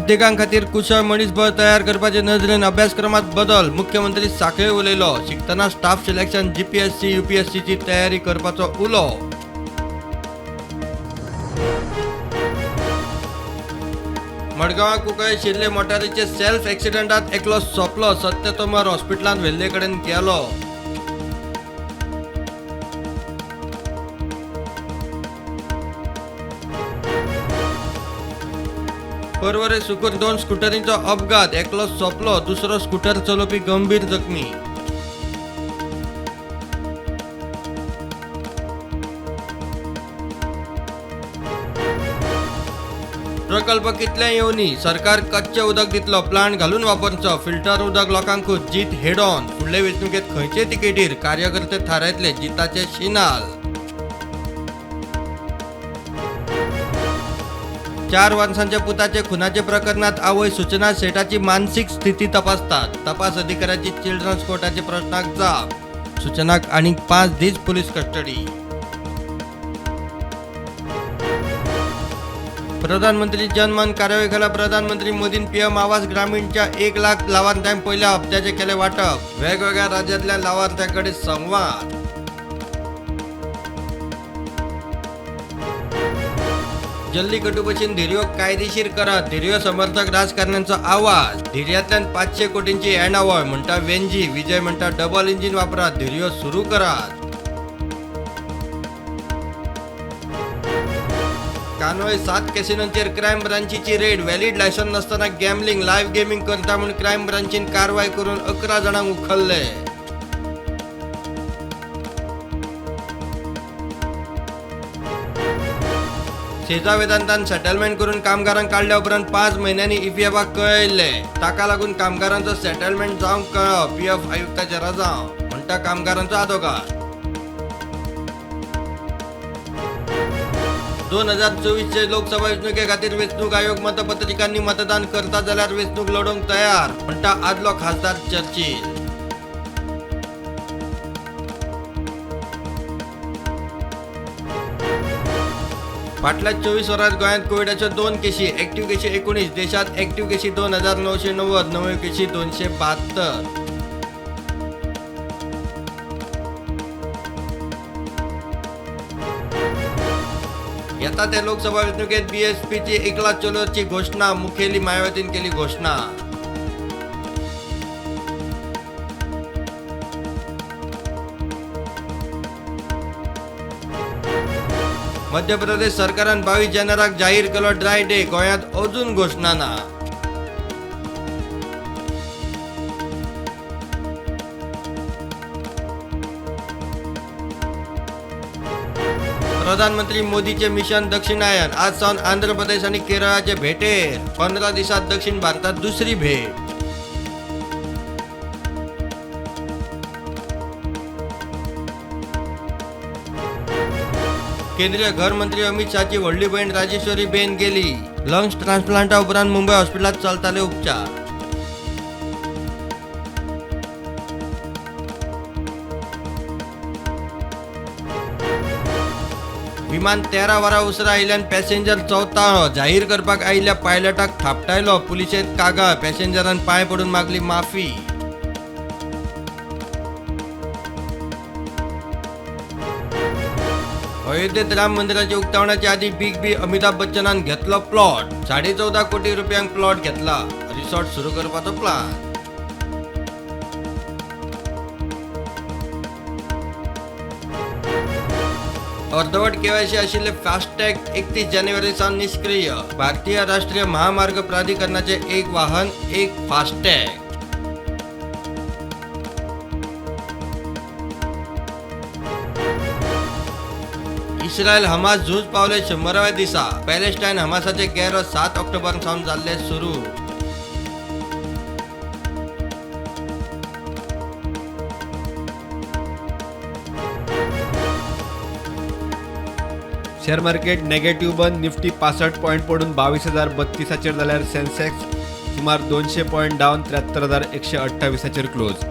उद्देगां खातीर कुशळ मनीसबळ तयार करपाचे नदरेन अभ्यासक्रमात बदल. मुख्यमंत्री साखळे उलयलो. शिकतना स्टाफ सिलेक्शन, जीपीएससी, यूपीएससीची तयारी करपाचो उलो. मडगांवां कुंकळे शिर्ले मोटारीचे सेल्फ एक्सिडंटात एकलो सोंपलो. सत्य तोमर हॉस्पिटलांत व्हेल्ले कडेन गेलो. पर्वरे सुकूर 2 स्कुटरींचो अपघात. एकलो सोंपलो, दुसरो स्कुटर चलोवपी गंभीर जखमी. प्रकल्प कितले येवनी सरकार कच्चें उदक दितलो. प्लांट घालून वापरचो. फिल्टर उदक लोकांकूच. जीत हेडॉन. फुडले वेंचणुकेंत खंयचे तिकेटीर कार्यकर्ते थारायतले. जिताचे शिनाल. 4 वर्सांच्या पुताचे खुनाचे प्रकरणात आवय सूचना सेठाची मानसीक स्थिती तपासतात. तपास अधिकाऱ्याची चिल्ड्रन्स कोर्टाच्या प्रश्नाक जाप. सूचनाक आनीक 5 दीस पुलीस कस्टडी. प्रधानमंत्री जनमन कार्यावळीखाला प्रधानमंत्री मोदीन पीएम आवास ग्रामीणच्या 1 लाख लावार्थ्यांक पहिल्या हप्त्याचे केले वाटप. वेगवेगळ्या राज्यातल्या लावार्थ्यांकडे संवाद. जल्लीकटू भशेन धिरयो कायदेशीर करात. धिरयो समर्थक राजकारण्यांचो आवाज. धिरयांतल्यान 500 कोटींची येणावळ म्हणटा वेंजी. विजय म्हणटा डबल इंजिन वापरात, धिरयो सुरू करात. कानोळे 7 कॅसिनोंचेर क्रायम ब्रांचीची रेड. व्हॅलिड लायसन्स नासतना गॅम्बलिंग, लायव्ह गेमिंग करता म्हूण क्रायम ब्रांचीन कारवाय करून 11 जाणांक उखल्ले. सेजा वेदांतान सेटलमेंट करून कामगारांक काडल्या उपरांत 5 म्हयन्यांनी ईपीएफाक कळयल्ले. ताका लागून कामगारांचो सेटलमेंट जावंक कळ्ळो. पीएफ आयुक्ताचे रजांव म्हणटा कामगारांचो आदोगाद. 2024 लोकसभा वेंचणुके खातीर वेंचणूक आयोग मतपत्रिकांनी मतदान करता जाल्यार वेंचणूक लढोवंक तयार म्हणटा आदलो खासदार चर्चिल. फाटल्या 24 वरांत गोंयांत कोविडाच्यो 2 केशी, एक्टिव्ह केशी 19. देशांत एक्टिव्ह केशी 2990, नव्यो केशी 272. येता ते लोकसभा वेंचणुकेत बीएसपीची एकला चलोची घोशणा. मुखेली मायावतीन केली घोशणा. मध्य प्रदेश सरकारान 22 जानेवारीक जाहीर केलो ड्राय डे. गोंयांत अजून घोशणा ना. प्रधानमंत्री मोदीचे मिशन दक्षिणायन आज सावन आंध्र प्रदेश आणि केरळाचे भेटेर. 15 दिसात दक्षिण भारतात दुसरी भेट. केंद्रीय घरमंत्री अमित शहाची व्हडली बहीण राजेश्वरी बेन गेली. लंग्स ट्रान्सप्लांटा उपरांत मुंबय हॉस्पिटलात चलताले उपचार. विमान 13 वरां उसरां आयिल्ल्यान पॅसेंजर चवताळ्ळो. जाहीर करपाक आयिल्ल्या पायलटाक थापटायलो. पुलिशेंत कागाळ. पॅसेंजरान पांय पडून मागली माफी. अयोध्येत राम मंदिराच्या उक्तावणाच्या आधी बिग बी अमिताभ बच्चनान घेतलो प्लॉट. 14.5 कोटी रुपयांक प्लॉट घेतला. रिसॉर्ट सुरू करपाचो प्लान. अर्धवट केवायसी आशिल्ले फास्टॅग 31 जानेवारी सावन निष्क्रिय. भारतीय राष्ट्रीय महामार्ग प्राधिकरणाचे एक वाहन एक फास्टॅग. इस्रायल हमास झूज पावले 100व्या दिसा. पॅलेस्टायन हमासाचे गेरो 7 ऑक्टोबर सावन जाल्ले सुरू. शेअर मार्केट नेगेटिव्ह बंद. निफ्टी 65 पॉयंट पडून 22,032 जाल्यार सेन्सेक्स सुमार 200 पॉयंट डावन 73,128 क्लोज.